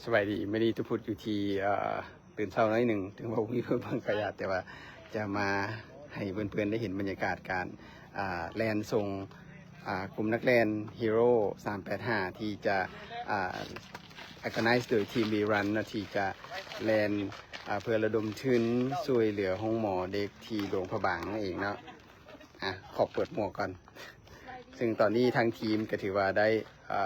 ສະບາຍດີ ມື້ນີ້ຕຸພຸດຢູ່ທີ່ ເອີ ຕື່ນເຊົ້າໜ້ອຍໜຶ່ງ ເຖິງວ່າບໍ່ມີເພື່ອນເບິ່ງກໍຢາດ ແຕ່ວ່າຈະມາໃຫ້ເພື່ອນໆໄດ້ເຫັນບັນຍາກາດການ ອ່າ ແລ່ນສົ່ງ ອ່າ ກຸ່ມນັກແລ່ນ Hero ສາມແປດຫ້າ ທີ່ຈະ ອ່າ organize ໂດຍທີມ We Run ເນາະ ທີ່ຈະແລ່ນ ອ່າ ເພື່ອລະດົມທຶນຊ່ວຍເຫຼືອໂຮງໝໍເດັກທີ່ຫຼວງພະບາງນັ້ນເອງເນາະ. ອ່ະ ຂໍເປີດໝວກກ່ອນ. ຊຶ່ງຕອນນີ້ທາງທີມກໍຖືວ່າໄດ້ ເອີ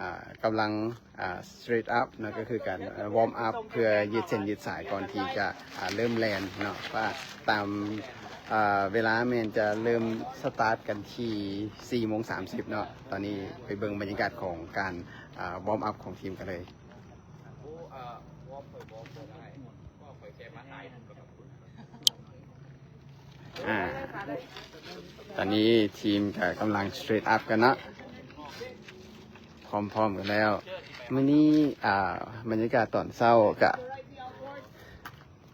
ອ່າ ກຳລັງ ອ່າ straight up ເນາະ ກໍຄືການ warm up ເພື່ອຢືດເສັ້ນຢືດສາຍກ່ອນທີ່ຈະ ອ່າ ເລີ່ມແລ່ນເນາະ ວ່າຕາມ ອ່າ ເວລາແມ່ນຈະເລີ່ມ start ກັນທີ່ສີ່ໂມງສາມສິບເນາະ. ຕອນນີ້ໄປເບິ່ງບັນຍາກາດຂອງການ ອ່າ warm up ຂອງທີມກັນເລີຍ. ອ່າ ຕອນນີ້ທີມກໍກຳລັງ straight up ກັນເນາະ ພ້ອມໆກັນແລ້ວ. ມື້ນີ້ ອ່າ ບັນຍາກາດຕອນເຊົ້າກໍ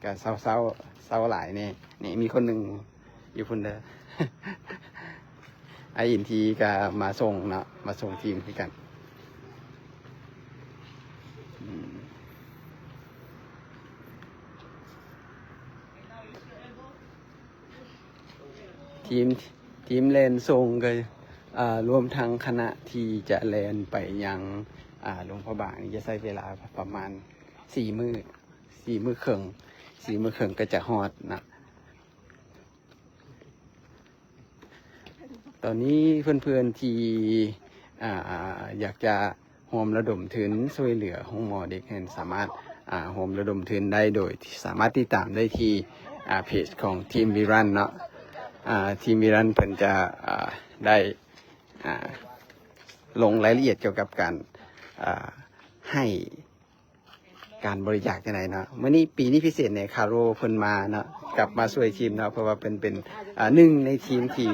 ກໍເຊົ້າໆ ເຊົ້າຫຼາຍແດ່. ນີ້ມີຄົນໜຶ່ງຢູ່ພຸ້ນເດີ ອ້າຍອິນທີກໍມາສົ່ງເນາະ ມາສົ່ງທີມຄືກັນ. ອືມ ທີມ ທີມແລ່ນສົ່ງກໍ ອ່າ ລວມທັງຄະນະທີ່ຈະແລ່ນໄປຍັງ ອ່າ ຫຼວງພະບາງນີ້ ຈະໃຊ້ເວລາປະມານສີ່ມື້ ສີ່ມື້ເຄິ່ງ ສີ່ມື້ເຄິ່ງກໍຈະຮອດນະ. ຕອນນີ້ເພື່ອນໆທີ່ ອ່າ ຢາກຈະຮ່ວມລະດົມທຶນຊ່ວຍເຫຼືອໂຮງໝໍເດັກນັ້ນ ສາມາດ ອ່າ ຮ່ວມລະດົມທຶນໄດ້ ໂດຍທີ່ສາມາດຕິດຕາມໄດ້ທີ່ ອ່າ ເພຈຂອງທີມ We Run ເນາະ. ອ່າ ທີມ We Run ເພິ່ນຈະ ອ່າ ໄດ້ ອ່າ ລົງລາຍລະອຽດກ່ຽວກັບການ ອ່າ ໃຫ້ ການບໍລິຈາກຈັ່ງໃດເນາະ. ມື້ນີ້ ປີນີ້ພິເສດແດ່ ຄາໂຣເພິ່ນມາເນາະ ກັບມາຊ່ວຍທີມເນາະ ເພາະວ່າເພິ່ນເປັນ ອ່າ ໜຶ່ງໃນທີມທີ່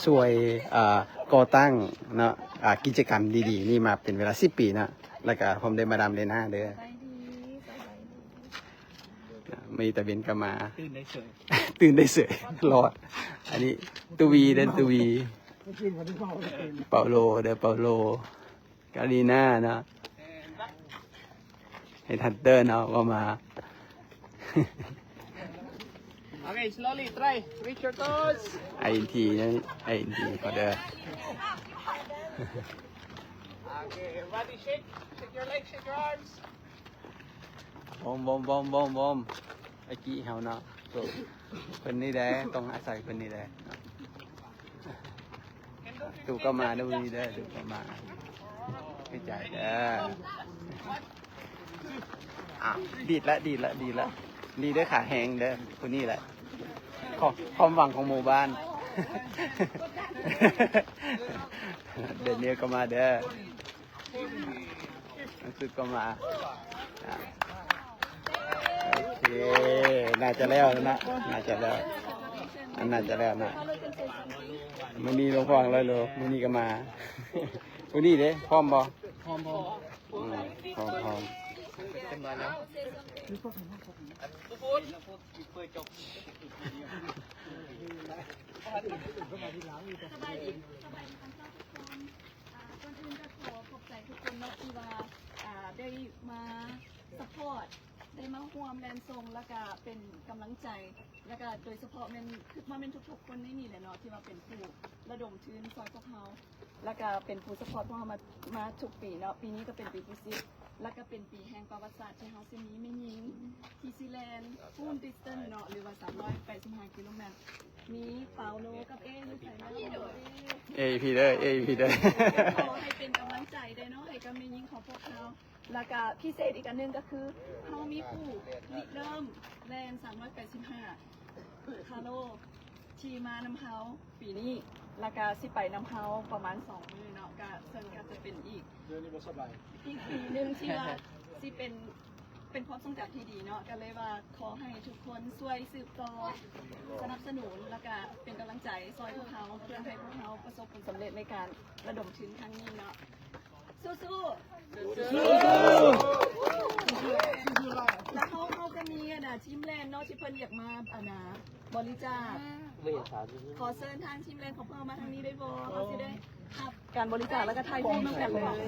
ຊ່ວຍ ອ່າ ກໍ່ຕັ້ງເນາະ ອ່າ ກິດຈະກຳດີໆນີ້ມາເປັນເວລາສິບປີເນາະ. ແລ້ວກະພ້ອມດ້ວຍມາດາມເລນາເດີ. ສະບາຍດີ ສະບາຍດີ. ມື້ນີ້ຕາເວັນກໍມາ ຕື່ນໄດ້ເສີຍ ຕື່ນໄດ້ເສີຍ ລອດ. ອັນນີ້ຕູວີເດີ ຕູວີ ເປົາໂລເດີ ເປົາໂລ. ກາລີນາເນາະ ເຮັດຮັນເຕີເນາະ ບໍ່ມາ. Okay, slowly, try. Reach your toes. ໄອເອັນທີເນາະ ໄອເອັນທີ ຂໍເດີ. Okay, everybody shake. Shake your legs, shake your arms. ວອມ ວອມ ວອມ ວອມ ວອມ ອາກິເຮົາເນາະ ໂຕເພິ່ນນີ້ແຫຼະ ຕ້ອງອາໄສເພິ່ນນີ້ແຫຼະ. ຕູກໍມາເດີ ມື້ນີ້ເດີ ຕູກໍມາ ໃຫ້ໃຈເດີ. ອ້າວ ດີດລະ ດີດລະ ດີດລະ ດີເດີ ຂາແຮງເດີ ຜູ້ນີ້ແຫຼະ ຄວາມ ຄວາມຫວັງຂອງໝູ່ບ້ານ. ເດນຽວກໍມາເດີ. ໜັງສືກໍມາ. ໂອເຄ ໜ້າຈະແລ້ວແລ້ວນະ ໜ້າຈະແລ້ວ ອັນໜ້າຈະແລ້ວນະ. ມື້ນີ້ຫຼວງພໍ່ເຮົາເລີຍ ມື້ນີ້ກໍມາ. ຜູ້ນີ້ເດ້ ພ້ອມບໍ່? ພ້ອມ ພ້ອມ. ອືມ ພ້ອມ ພ້ອມ. ສະບາຍດີ ສະບາຍດີຕອນເຊົ້າທຸກຄົນ. ອ່າ ກ່ອນອື່ນກໍຂໍຂອບໃຈທຸກຄົນເນາະ ທີ່ວ່າ ອ່າ ໄດ້ມາຊັບພອດ ໄດ້ມາຮ່ວມແລ່ນສົ່ງ ແລ້ວກະເປັນກຳລັງໃຈ ແລ້ວກະໂດຍສະເພາະແມ່ນ ຄິດວ່າແມ່ນທຸກໆຄົນໃນນີ້ແຫຼະເນາະ ທີ່ວ່າເປັນຜູ້ລະດົມທຶນຊ່ອຍພວກເຮົາ ແລ້ວກະເປັນຜູ້ຊັບພອດພວກເຮົາມາ ມາທຸກປີເນາະ. ປີນີ້ກໍເປັນປີທີສິບ ແລ້ວກະເປັນປີແຫ່ງປະຫວັດສາດທີ່ເຮົາຊິມີແມ່ຍິງທີ່ຊິແລ່ນ Full Distance ເນາະ ຫຼືວ່າສາມຮ້ອຍແປດສິບຫ້າກິໂລແມັດ. ມີເປົາໂລກັບເອຢູ່ໃສເນາະ? ເອຢູ່ພີ້ເດີ ເອຢູ່ພີ້ເດີ. ຂໍໃຫ້ເປັນກຳລັງໃຈເດີເນາະ ໃຫ້ກັບແມ່ຍິງຂອງພວກເຮົາ. ແລ້ວກະພິເສດອີກອັນໜຶ່ງກໍຄື ເຮົາມີຜູ້ລິເລີ່ມແລ່ນສາມຮ້ອຍແປດສິບຫ້າ ຄາໂລ ທີ່ມານຳເຮົາປີນີ້ ແລ້ວກະຊິໄປນຳເຮົາປະມານສອງມື້ເນາະ ກະເຊິ່ງກະຈະເປັນອີກ ເດືອນນີ້ບໍ່ສະບາຍ ອີກປີໜຶ່ງທີ່ວ່າຊິເປັນ ເປັນຄວາມຊົງຈຳທີ່ດີເນາະ. ກໍເລີຍວ່າຂໍໃຫ້ທຸກຄົນຊ່ວຍສືບຕໍ່ສະໜັບສະໜູນ ແລ້ວກະເປັນກຳລັງໃຈຊ່ອຍພວກເຮົາ ເພື່ອໃຫ້ພວກເຮົາປະສົບຜົນສຳເລັດໃນການລະດົມທຶນຄັ້ງນີ້ເນາະ. ສູ້ໆ ສູ້ໆ ແລ້ວເຮົາ ເຮົາກໍມີອັນນ່າ ທີມແລ່ນເນາະ ທີ່ເພິ່ນຢາກມາອັນນ່າ ບໍລິຈາກ. ຂໍເຊີນທາງທີມແລ່ນຂອງພວກເຮົາມາທາງນີ້ໄດ້ບໍ່? ເຮົາຊິໄດ້ຮັບການບໍລິຈາກ ແລ້ວກໍຖ່າຍຮູບນຳກັນເລີຍ.